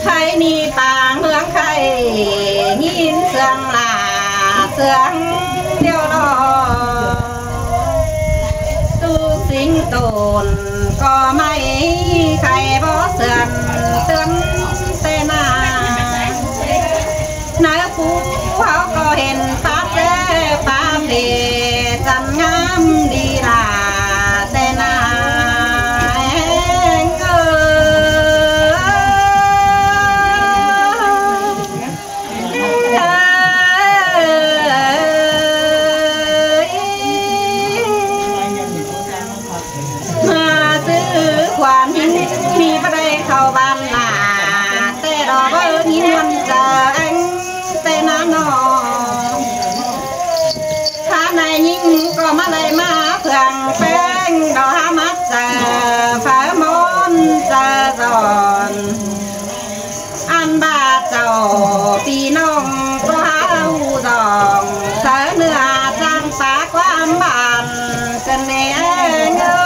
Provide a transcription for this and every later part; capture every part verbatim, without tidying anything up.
Khay ꞌnị pang ꞌhướng khay, ꞌnghín sương lả sương điêu lo. ꞌTụ sính tủn ꞌcọ ꞌmạy khay bók sươn ꞌtướn ꞌtẹ ꞌna. Nả phú ꞌháu ꞌcọ hên pák ꞌlé pák pê chắng ꞌngám đi lả ꞌtẹ ꞌna ꞌhẹng ꞌcọ. ꞌMá ꞌsứ khuôn ꞌhính ꞌmí báu đảy khảu ban lả, ꞌtẹ lo báu ꞌnghín ꞌmuôn chaư ꞌhẹng ꞌtẹ ꞌna ꞌnọ. Hák nải ꞌnhính ꞌcọ ꞌmá đảy ꞌmá phương ꞌpéng, lo hák ꞌmá chaư phaư ꞌmôn chaư dọn. Ăn ꞌva chảu ꞌpi ꞌnọng ꞌcọ hák ꞌhụ dỏng, saư ꞌnưa chắng pák ꞌquám bản cơn ꞌnê ꞌhẹng ꞌcọ.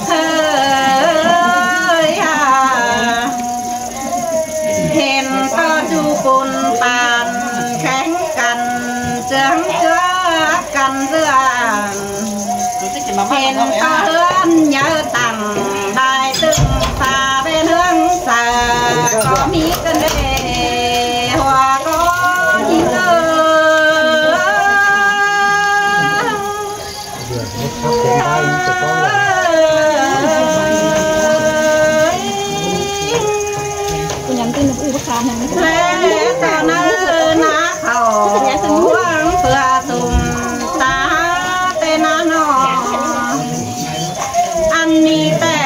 Hơi ha. Hên ꞌto ꞌchu pun păn khéng căn, ꞌchương ꞌchua căn ꞌdứa. Hên ꞌto ꞌhướn nháư tẳng, đai tưng pha bên ꞌhướng saư, ꞌcọ ꞌmí cơn đê hua ꞌcọ ꞌnhính ơi. Lé ꞌto ꞌnư ꞌná khảu ꞌhuống ꞌpưa sung ta ꞌtẹ ꞌna ꞌnọ. Ăn ꞌnị ꞌtẹ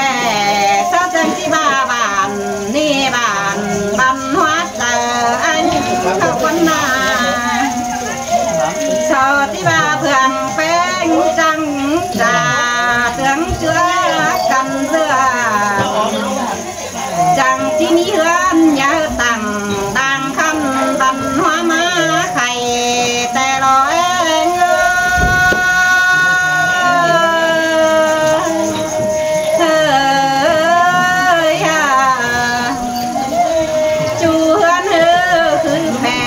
ꞌsớ chắng ꞌchí ꞌva bản ꞌnị bản văn hóa chaư ꞌhẹng ꞌcọ ꞌquám ꞌna. Sau ꞌchí ꞌva phương ꞌpéng chắng chả ꞌchương ꞌchua căn ꞌdứa. Chắng ꞌchí ꞌmí ꞌhướn nháư tẳng đang khăn văn hóa ꞌmá khay ꞌtẹ lo ꞌhẹng ơi. Hơi ha. ꞌChu ꞌhướn ꞌhứ khứ phe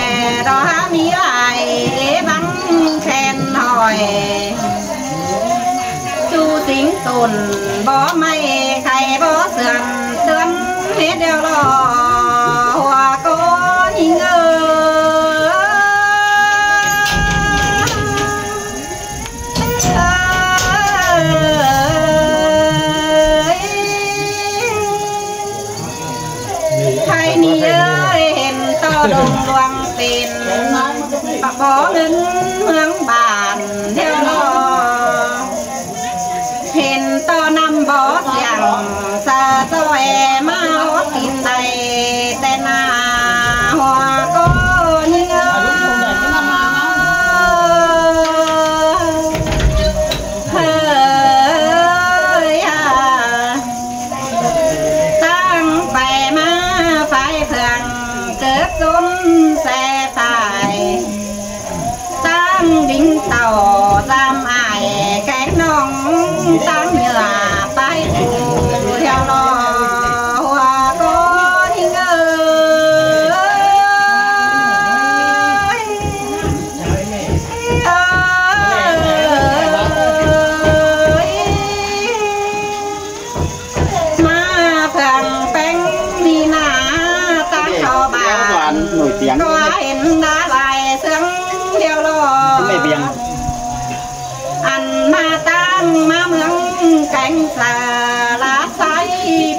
ꞌto hák ꞌmí lai ꞌlế băng khen hỏi. ꞌChu sính tủn bók ꞌmạy khay bók sươn ꞌtướn ꞌhết điêu lo hua ꞌcọ ꞌnhính ơi. Hơi ꞌnị ơi, hên ꞌto đôm luông pên, bók ꞌngớn ꞌmướng bản điêu lo. Hên ꞌto ꞌnặm bók siang, sa ꞌtoi ꞌmá ók kin đảy ꞌtẹ ꞌna hua ꞌcọ ꞌnhính ơi. Hơi ha. ꞌTáng pay ꞌmá phái phương, chớp ꞌsốn se sai. ꞌTáng đinh tảu dăm ai kéng ꞌnọng, ꞌtáng nhựa pay phủ theo lo hua ꞌcọ ꞌnhính ơi. ꞌMá phương ꞌpéng ꞌnị ꞌna ꞌtáng khảu bản, ꞌcọ hên đa lai sương điêu lo. Ăn ꞌmá ꞌtáng ꞌmá ꞌmướng kéng saư, lá sai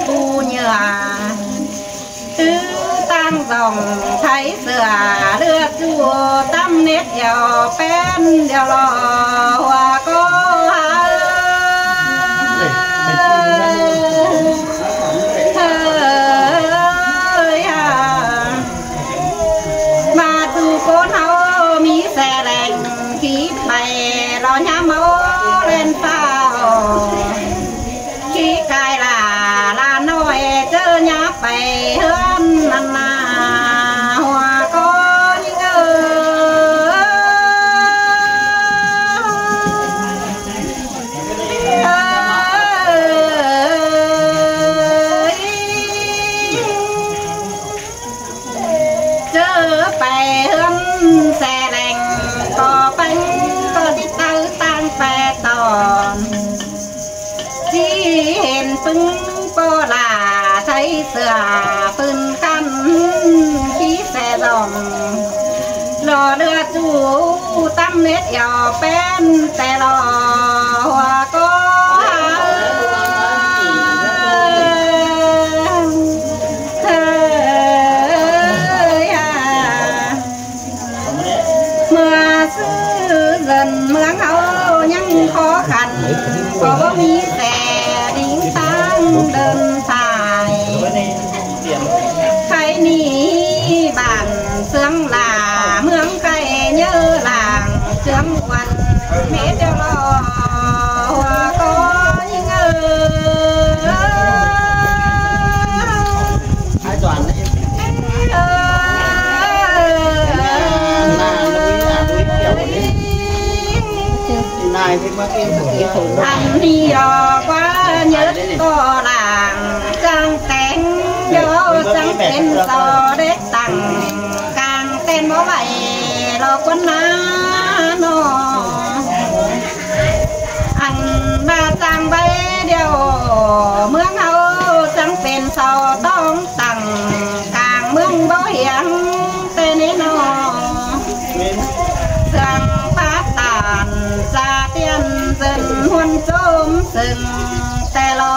pú nhựa. ꞌTứ ꞌtáng dỏng thái sửa, ꞌlứa ꞌchu tắm nết điêu pén điêu lo hua ꞌcọ ha. Hơi ha. ꞌVa ꞌchu ꞌcốn ꞌháu ꞌmí se leng, khi pay lo ꞌnhám ꞌháu ꞌlen ꞌphao. Khi cai lả ꞌla ꞌnọi, ꞌchớ ꞌnhá pay ꞌhướn ꞌnặn ꞌna hua ꞌcọ ꞌnhính ơi. ꞌPo ꞌlạ thái sửa phưn căn, khi xe dòng lo đưa chủ tâm nết eo pén té lo hua có hả. ꞌMưa sư dân ꞌmướng ꞌháu ꞌnhắng khó khăn, ꞌcọ báu ꞌmí xe đính ꞌtáng đơn phải. Khay ꞌnị bản ꞌsướng lả ꞌmướng khay ꞌnhớ làng ꞌsướng ꞌquăn mết ꞌtẹo lo hua có ꞌnhính ơi. Ăn ꞌnị lo ꞌquá ꞌnhớ ꞌcọ làng ꞌchang téng, ꞌlẹo ꞌchang pên so đét tẳng, cang ten báu vảy lo ꞌquán ná ꞌnọ. Ăn ꞌva ꞌchang báu điêu ꞌmướng ꞌháu ꞌchang pên so tóng tẳng, cang ꞌmướng báu hiếng té ꞌnị ꞌnọ. ꞌSướng pák tản sa tiên dân ꞌhuôn ꞌchốm sưng té lo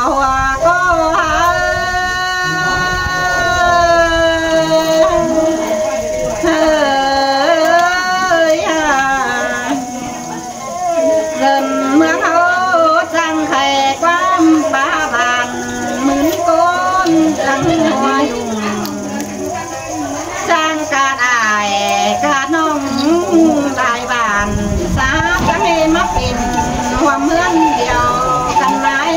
hua có hả. Hơi hả. Dân ꞌmướng ꞌháu ꞌchang khay ꞌquám pá bản, ꞌmướng ꞌcốn ꞌchang hua dùng. ꞌChang ꞌcạ đảy ꞌcạ ꞌnọng lai bản, sa ꞌchang ꞌnị ꞌmá pên ꞌhuôm ꞌhướn điêu căn lai.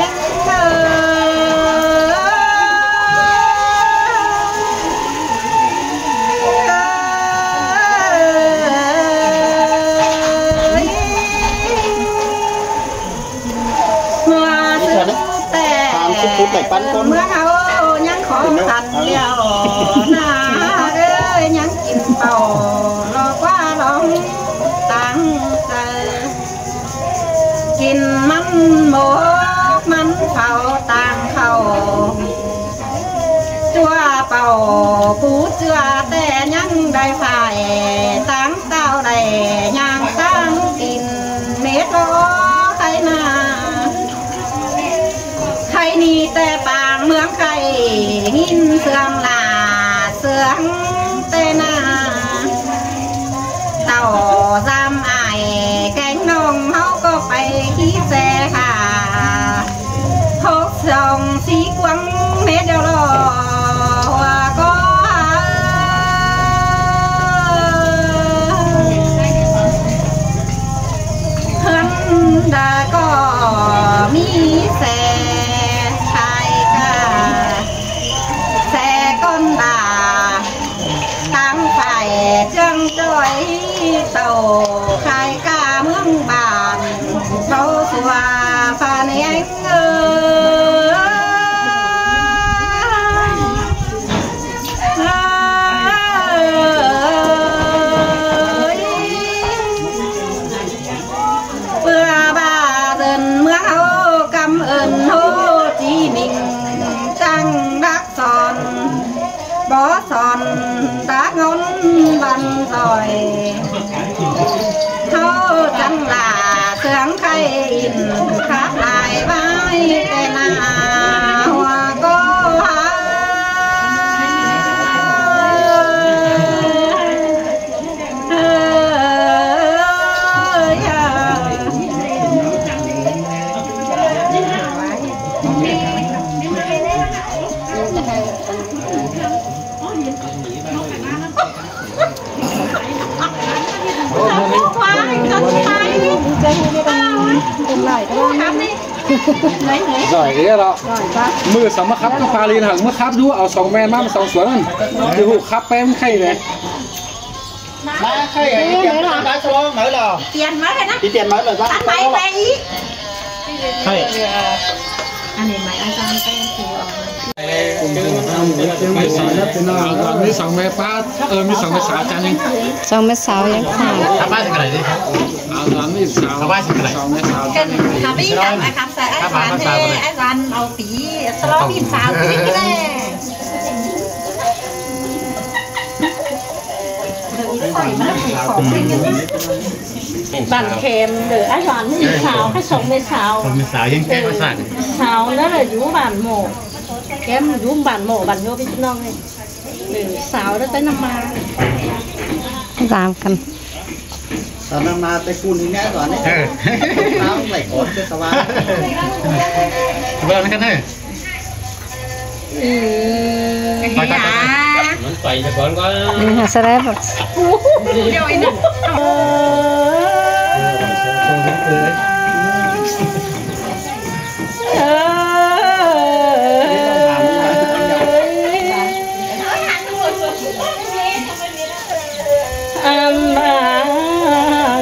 ꞌMưa sư té ꞌmướng ꞌháu ꞌnhắng khó khăn ꞌlẹo ꞌnạ ơi, ꞌnhắng kin pảu lo ꞌquá lóng táng chaư. Kin mẳn mốc mẳn phảu tang khảu, ꞌchua pảu pú ꞌchua té ꞌnhắng đảy phải, táng tảu đảy ꞌnhắng táng kin mết lo khay ꞌnạ. Khay ꞌnị té pang ꞌmướng khay ꞌnghín ꞌsướng lả ꞌsướng té ꞌnạ. Tảu dăm ải kéng ꞌnọng ꞌháu ꞌcọ pay khi xe hả. Hốc song sí quăng mết ꞌtẹo lo hua có hả. ꞌHướn đa ꞌcọ ꞌmí xe khai ca, xe ꞌcón đa táng phải ꞌchương ꞌchoi tảu khai ca ꞌmướng bản, báu sua pha neng ơi. ꞌPưa ba dân ꞌmướng ꞌháu cảm ơn Hồ Chí Minh ꞌchăng đắc son, bók son đắc ngón văn giỏi. ꞌHáu ꞌchăng lả ꞌsướng khay in khắp lai ꞌvái té ꞌnạ hua có hả. Giỏi thế đó. Mưa sắm mà khắp cái pha liên hẳn, mưa khắp đu áo sóng men mắm sóng xuống ăn. Thì hụ khắp pem khay này. Má khay này, đi tiệm ăn bánh sô lông mới lò. Đi tiệm mới rồi bác. Ăn máy bay ý. Khay. Ăn này máy ăn sang tay thì. Mí song ꞌme ꞌpá, ơ, mí song ꞌme sáo ꞌchá ꞌnưng. Song ꞌme sáo ꞌnhắng ꞌkhạ. Khắp ꞌmá ꞌsịn ꞌcọ đảy đi. Khắp ꞌmá ꞌsịn ꞌcọ đảy. Khắp ꞌmá ꞌsịn ꞌcọ đảy. Bản Khém đảy ải Doan ꞌmí sáo, ꞌkhạy song ꞌme sáo. Song ꞌme sáo ꞌnhắng ꞌkém ꞌmá sáo. Sáo ꞌnặn ꞌlẹo dú bản ꞌmộ. ꞌKém dú bản ꞌmộ, bản ꞌnhô ꞌpi ꞌnọng ꞌnị. Đảy sáo ꞌlẹo ꞌtẹ ꞌnặm ꞌmá. Dám căn. Tón ꞌnặm ꞌmá ꞌtẹ ꞌcun ꞌnhá Doan ꞌnị. Ơ. Sáo ꞌlẹo ón ꞌtẹ sáo. Báu ꞌnặm căn ꞌnị. Ư, ꞌmắn ꞌtoi ꞌtẹ ꞌcốn ꞌquá. Ư, hả, sao đấy? Ăn ba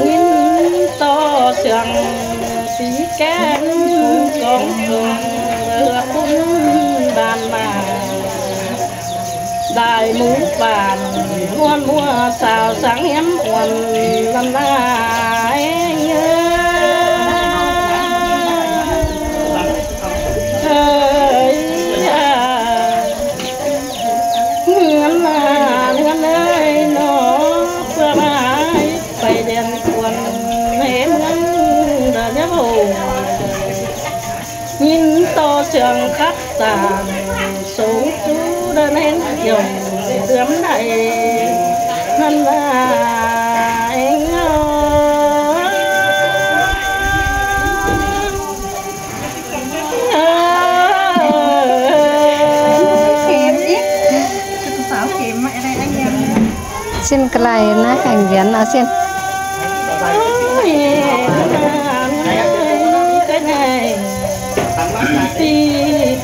ꞌnghín ꞌto sương sí kén cóng cuông ꞌlứa ꞌcốn ban ma. Đai ꞌmú bản ꞌmuôn ꞌmua sáo sáng hiếm uôn lăn lai. Ơi, ơi, à. ꞌNgớn ꞌna, ꞌngớn ơi ꞌnọ, ꞌpưa mai pay đen cuôn ꞌmí ꞌmướng đa nhá bổ. ꞌNgín ꞌto sương khắp tang, sống chú đa nén dòng đưm đảy. ꞌNặn ꞌla ꞌngáu. ꞌSịn ꞌcọ lai ꞌnớ, hẻng duyến ꞌnớ ꞌsịn. ꞌTí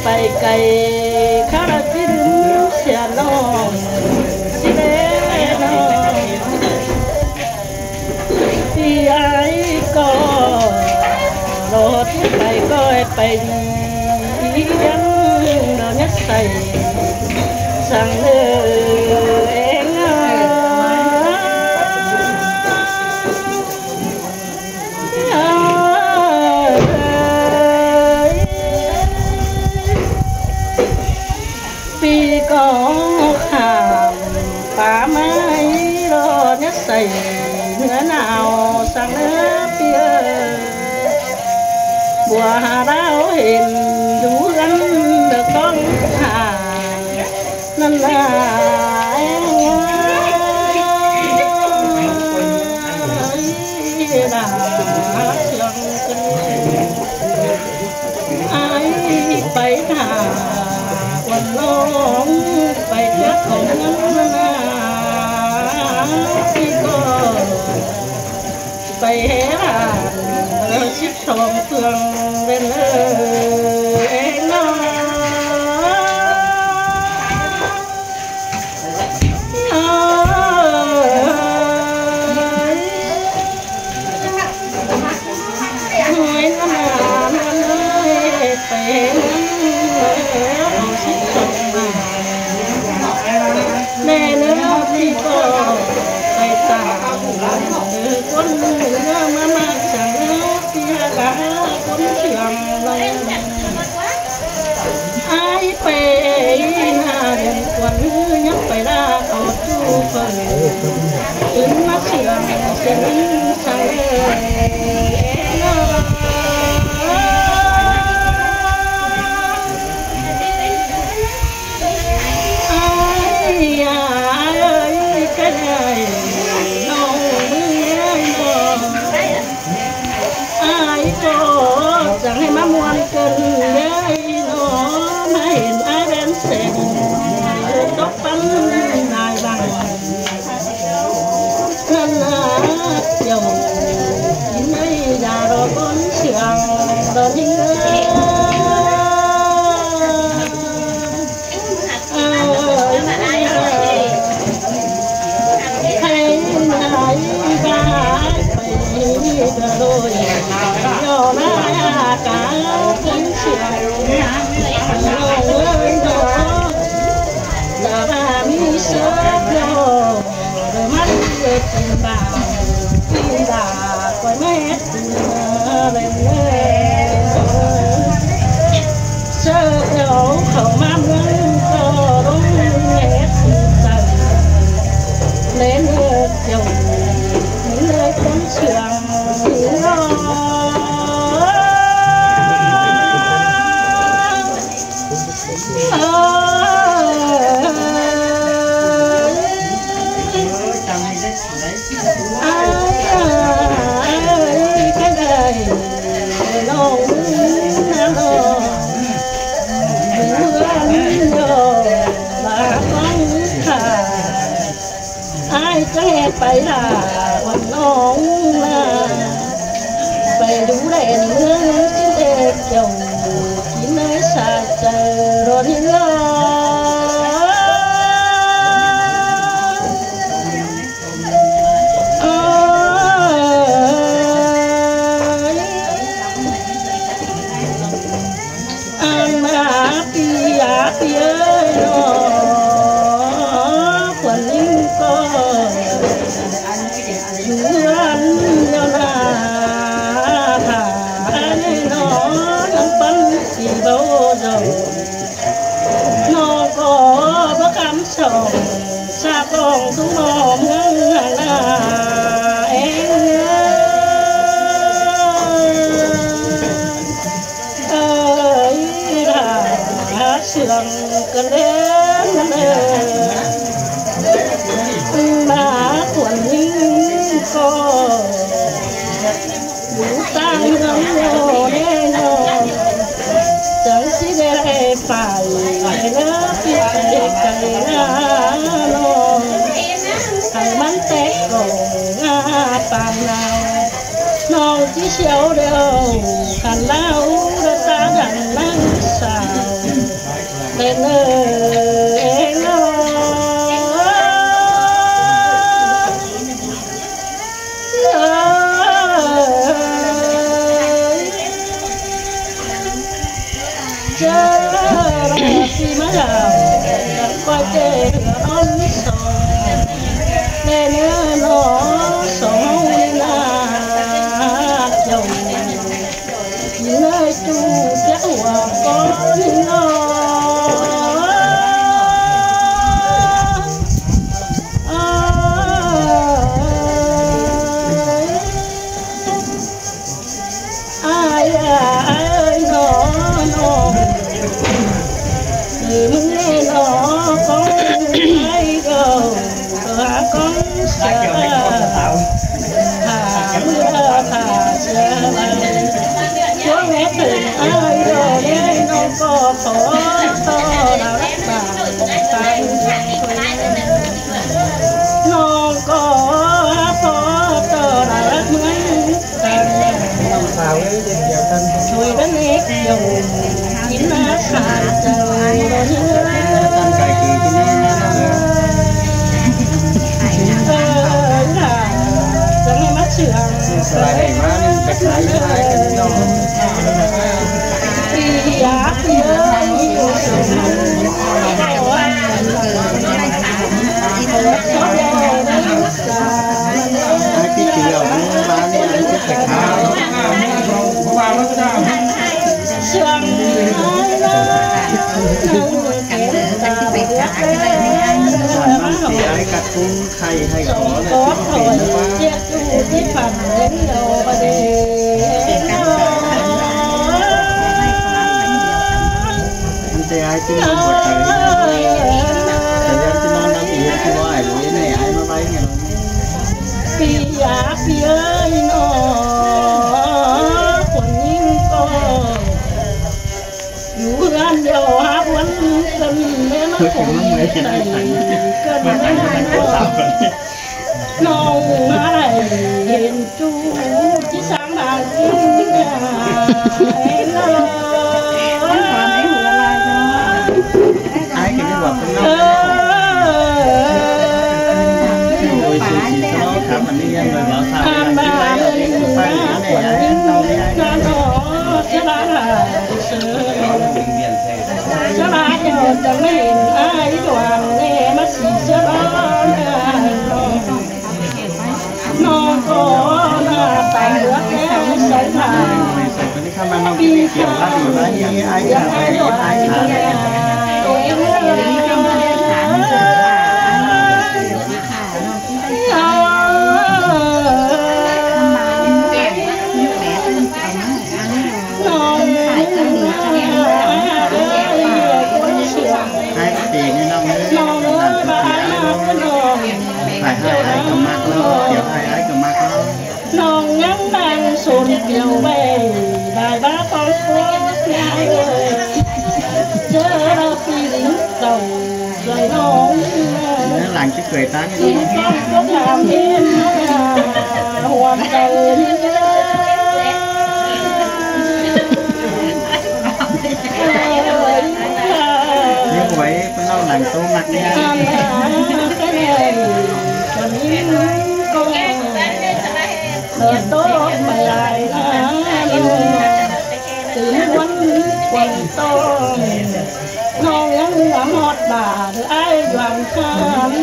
pay cay khá ꞌlạ ꞌchí đưm sia ꞌnọng, ꞌchí đé ꞌnọng. ꞌTí ai ꞌcọ ꞌlọt pay ꞌcoi pay đi, ꞌnhắng đaư ꞌnhá say sang ꞌnớ ꞌngáu. ꞌPi ꞌcọ khảm pá ꞌmá ꞌlọt ꞌnhá say ꞌnứa ꞌnáo sang ꞌnớ ꞌpi ơi. Bua hả đao hên dú ꞌgắn đa ꞌcóng hả ꞌnặn ꞌla. Ơi, đa sương cơn ai pay thả uôn ꞌlống pay thiếp khong ꞌngớn ꞌna. ꞌPi ꞌcọ pay hé hả ꞌlứa síp song ꞌtương ꞌvến ơi ꞌnọ. Ơi. ꞌNẹ ꞌnớ ꞌpi ꞌcọ pay tang ꞌcốn ꞌmưa ꞌmá ꞌmá chắng ꞌpi hả cá ꞌcốn sương ꞌlống. Ai pay ꞌna đen cuôn ꞌhứ nhắm pay đa ꞌcọ ꞌchu phơi. ꞌCứn ꞌmá sương sương ꞌnưng sang ơi ꞌnọ. Ai, ai, ơi, cái này nó ơi nó. Ai ꞌcọ chắng hê ꞌmá ꞌmuôn cơn ꞌlới ꞌnọ, ꞌmá hên ai ꞌvén seng tốc pắn nai văng. Bả, bả, khỏi mét, lên lên. Sơ kéo khẩu mát nướng, có đúng hết sự tận. Lên lên, chồng, lên lên, con sương, lo. Ai chắng hét pay hả ꞌquan ꞌnọng ꞌnạ. Pay đu đen ꞌmướng ꞌchí đét chảu, ꞌchí ꞌnái sa chaư ꞌló ꞌnị ꞌló. Ơi. Ăn ꞌmá ꞌpi á ꞌpi ơi ꞌnọ, ꞌquan ꞌnhính ꞌcọ dú ăn ꞌnhó ꞌnạ. Thả ꞌnị ꞌnọ, ꞌnặn ꞌpắn ꞌpi báu dầu ꞌnọ ꞌcọ báu khắm sỏng. Sa pong ꞌsúm ꞌmọ ꞌmướng ꞌnặn ꞌnạ ên ơi. Ơi, hả, hả sương ꞌcọ lên ơi. ꞌMá ꞌquan ꞌnhính ꞌcọ dú ꞌtáng ꞌnhó ꞌnọ ꞌnị ꞌnọ. Chắng ꞌchí đé lai pay ꞌnớ ꞌpi cay cay ꞌnạ ꞌnọ. Hảư ꞌmắn té ꞌcọ ꞌnạ pang nao. ꞌNọng ꞌchí siêu điêu khăn ꞌlạ ú đa ta đăng ꞌnăng sao. Lên ơi ꞌnọ. Ai, ai, ơi, ꞌnọ, ꞌnọ. Ơ, ꞌmướng ꞌnị ꞌnọ, ꞌcóng ai đâu, ꞌcọ hả ꞌcóng sửa. Thả ꞌmưa thả sửa. Chúa nghe thử ai đâu, ꞌnị ꞌnọ ꞌcọ phó ꞌtọ đao đắc bả. ꞌNọng ꞌcọ hả phó ꞌtọ đao đắc ꞌmướng. Ai ꞌchí chư au ꞌmá ꞌnị, ai ꞌchí thả khả. Ai cắt ꞌcúng khay hảư khỏ ꞌnặn pên ꞌnớ ꞌpá. ꞌNặn ꞌchí ai ꞌchí ꞌnón bua chaư. Chaư ꞌnặn ꞌchí ꞌnón ꞌnặn ꞌchí ꞌhế ꞌchí ꞌvái ꞌlụk ꞌnị ai ꞌmá ꞌvái ꞌnị. ꞌPi á ꞌpi ơi ꞌnọ, ꞌquan ꞌnhính ꞌcọ dú ꞌhướn điêu hả ꞌquan ꞌcợn ꞌmá khổ ꞌmá ꞌmưa ꞌcợn ꞌmá ꞌnọ. ꞌNọng ꞌmá đảy hên ꞌchu ꞌchí sáng đa ꞌchí ꞌnạ. Ai kì ꞌnị ꞌva ꞌpứng ꞌnọng. Ơ, ơ, ơ. Ôi, sư chỉ cho nó khám ꞌmắn ꞌnị ꞌnhắng ꞌnọi báo sao ꞌnị ꞌnặn ꞌchí ꞌvái ꞌnặn ꞌcọ ꞌpá ꞌnị ꞌnẹ ai ꞌnọng ꞌnị ai. Mà nó cái kiểu là gì mà ai ai ai ai ai Ai cái tiền nó nó nó nó nó phải hai ai cái mặt nó kiểu hai ai cái mặt nó. Nong ngắm đang sôn kiều về đại bá phong quốc. Chớ phi lính cầu rồi nong. Nó làng chứ cười tán. Con có làm em hoàn cầu. Như vậy con nong làng tô mặt nha. Con tô mày lại. Tứ huấn quần tôm. Nong ngắm ngắm hót bà ai đoàn khan.